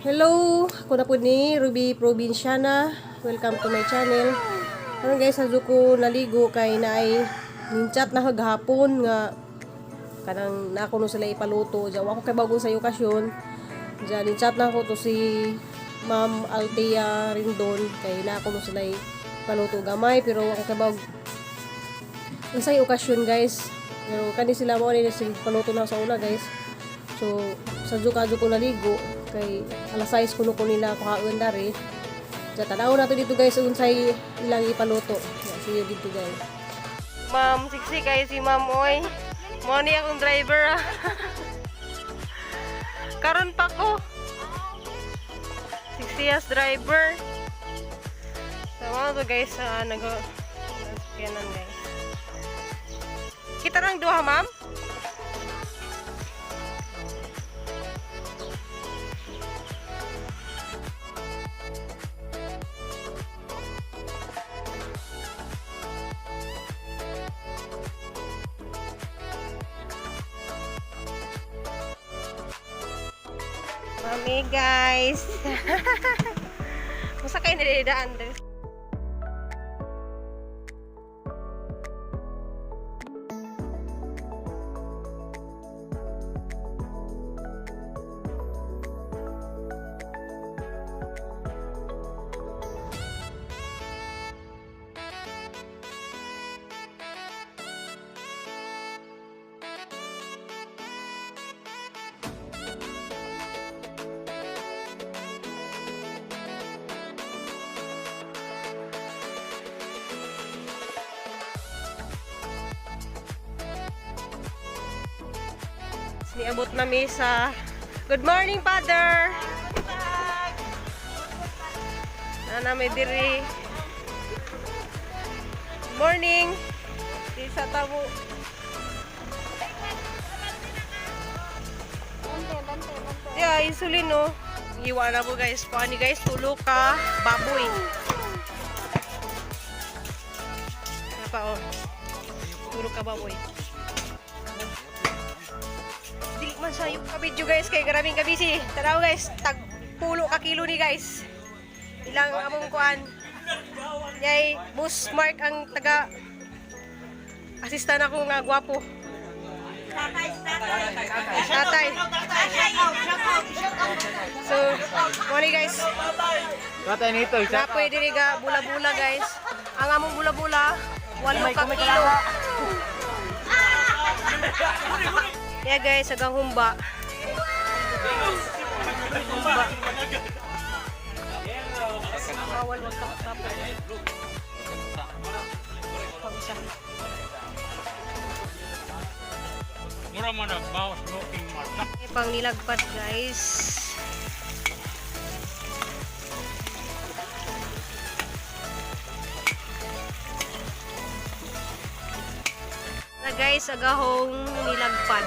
Hello! Ako na po ni Ruby Provinciana. Welcome to my channel. Karon guys, sadto ko naligo kay naay ninchat na kagahapon nga kanang na ako no sila ipaluto. Diyan ako kay bagong sa okasyon. Diyan ninchat na ako to si Ma'am Althea Rindon kay na ako no sila ipaluto gamay, pero ako kay bag unsay okasyon, guys. Pero kani sila mo ni sila paluto na sa una, guys. So, sa kadyo ko naligo kay alas 6 kuno ko nila kuhaon dari. Sa tanaw na to dito, guys, unsay ilang ipaluto. Yeah, see you dito, guys. Ma'am, siksi kay si Ma'am oy. Mo ni akong driver ah. Karon pa ko. Siksi as driver. So, mga to guys, sa nag sakyanan, guys. Kita rang duha, ma'am? Mami, guys. Musa kayo nilidaan diri? Niabot na mi sa. Good morning, Father! Nana may diri. Morning! Di sa tabo. Yeah, insulin no. Hiwa na po, guys. Paano, guys, tulo ka baboy. Napa oh. Tulo ka baboy. Dili man sa yung ka-video, guys, kay grabing kabisi. Tanaw, guys, tag pulo ka kilo ni, guys. Ilang among kuan. Yay, Boss Mark ang taga assistant ako nga gwapo. Tatay. So, morning, guys. Tatay nito, isa. Na pwede ni ga bula-bula, guys. Ang among bula-bula, 8 ka kilo. Yeah, guys, agang humba. Humba. Bawal wag ka tapos. Pag-isa. Mura man nagbawas looking mata. May pang nilagpat, guys. Na guys, agahong nilagpad.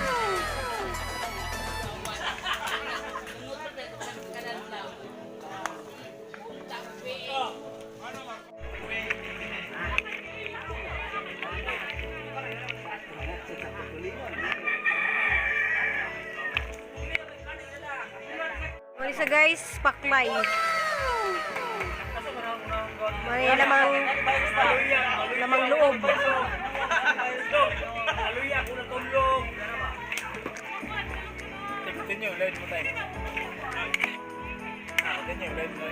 Marisa, guys, paklay. May lamang lamang loob. Aluya ko na tulog. Continue, load mo tayo. Continue, load mo.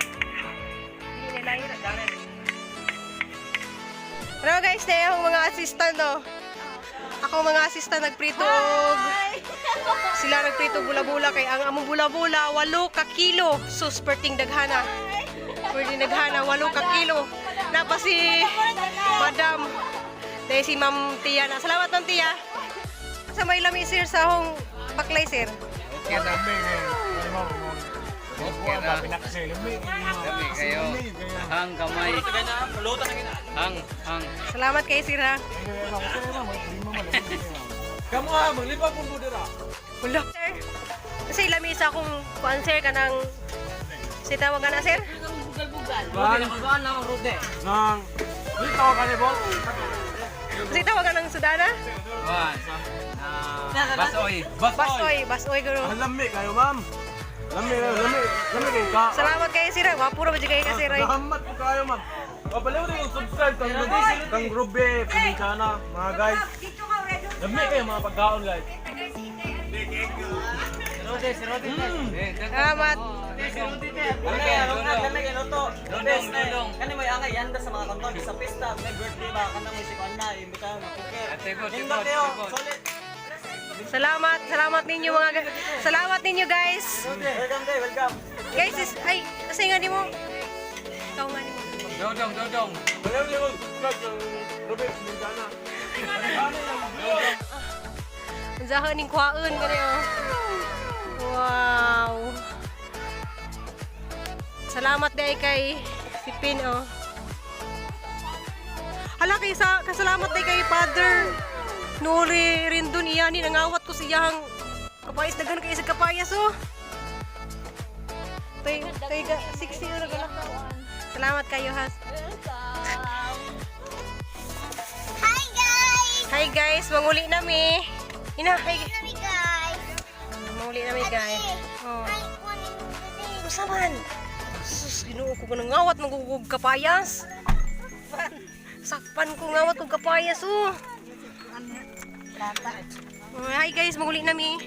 Hello guys, na akong mga assistant oh. Ako mga assistant nagprito og sila nagprito bula-bula kay ang among bula-bula 8 ka kilo. Sus, perting daghana. Perting daghana, 8 ka kilo. Napa si Madam. Dahil si Ma'am Tia na. Salamat, Ma'am Tia. Sa may lami, sir, sa akong baklay, sir. Okay na. Okay na. Dami kayo. Hang kamay. Hang, hang. Salamat kay sir ha. Kamu ah, maglipa kong budera. Wala. Sir, kasi lami sa akong kuan, sir, kanang si tawag na, sir? Nang dito ka ni Bol. Kasi tawag ng sudana? One. Basoy. Basoy, basoy guro. Ang lami kayo, ma'am. Lami, lami, lami kay ka. Salamat kayo, sir. Wapo ra ba jud kayo ka, sir? Salamat po kayo, ma'am. O, paliw rin yung subscribe kang Ruby, Provinciana, mga guys. Lami kayo mga pagkaon, guys. Salamat. Dudong, dudong. Kani may angay yanda sa mga kanton sa pista, may birthday ba kanang may si Kuan na imbitahan mo cooker. Tipot, Nindot tipot, kayo, tipot. solid. Salamat, salamat ninyo mga salamat ninyo, guys. Welcome day, welcome. Guys, is, ay, kasi nga nimo. Ikaw nga nimo. Dudong, dudong. Paliw rin yung subscribe kang Ruby, Provinciana. Ang zahon ning kuhaon gani oh. Wow. Salamat dai kay si Pin oh. Hala kay sa kasalamat dai kay Father Nuri Rindon iya ni nangawat ko sa iyang kapayas, daghan kay sa kapayas oh. Tay tay ga 60 na galak. Salamat kayo has. Hi guys! Hi guys, manguli nami. Ina, hi. Hi guys! Manguli nami guys. Oh. Ay, kunin mo din. Unsa man? Sus, Ginoo ko nangawat magugug kapayas. Sakpan ko ngawat kog kapayas oh. Oh, hi guys, manguli nami.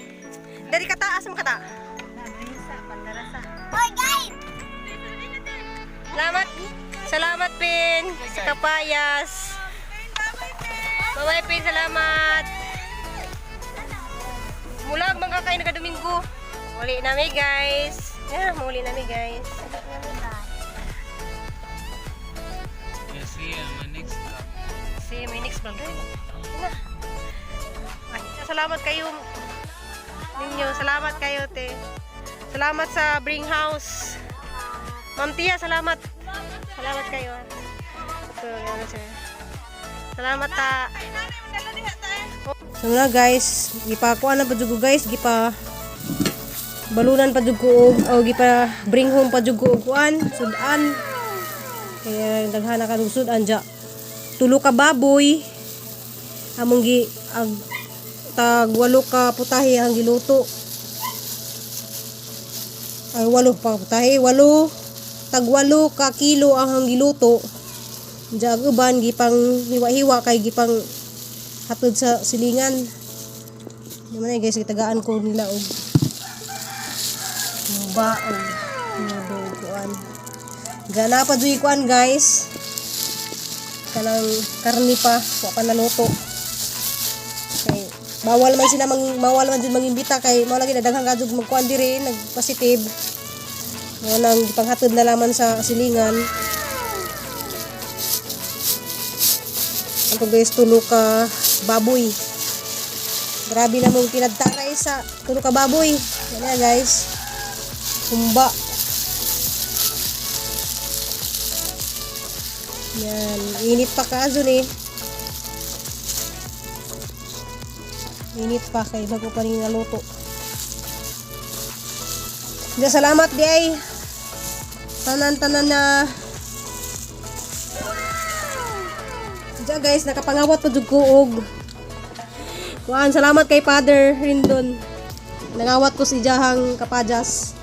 Dari kata, asa man kata? Hoy guys! Salamat. Salamat Pin sa kapayas. Bye-bye Pin, salamat. Mulag mga kayo nagadomingo. Muli nami guys. Yeah, muli nami guys. See you in my next vlog. See you in my next vlog. Na. Ay, salamat kayo ninyo. Salamat kayo, te. Salamat sa Bring House. Ma'am Tia, salamat. Salamat kayo. Ah. Ito, ano siya. Salamat ta. So na guys, gipa kuan na pa jud ko guys, gipa balunan pa jud ko og o gipa bring home pa jud ko og kuan, sudan. Kaya daghan na ka og sudan ja. Tulo ka baboy. Among gi ag tag walo ka putahe ang giluto. Ay walo pa putahe, walo tag walo ka kilo ang giluto. Diya ang uban gipang hiwa-hiwa kay gipang hatod sa silingan. Di man ay guys, gitagaan ko nila og ba og mga kuan. Gana pa juy kuan guys. Kanang karni pa, wa pa naluto. Kay bawal man sila mang bawal man jud mangimbita kay mao lagi na daghang kadug magkuan diri nagpositive. Mao nang gipanghatod na laman sa silingan. Ako guys, tulo ka baboy. Grabe na mong tinadtaray sa tulo ka baboy. Yan na guys. Humba. Yan. Init pa ka azul eh. Init pa kay bago pa rin naluto. Diyan, salamat di ay. Tanan-tanan na. Diyan guys, nakapangawat pa jud ko og kuan, salamat kay Father Rindon. Nangawat ko si Jahang Kapajas.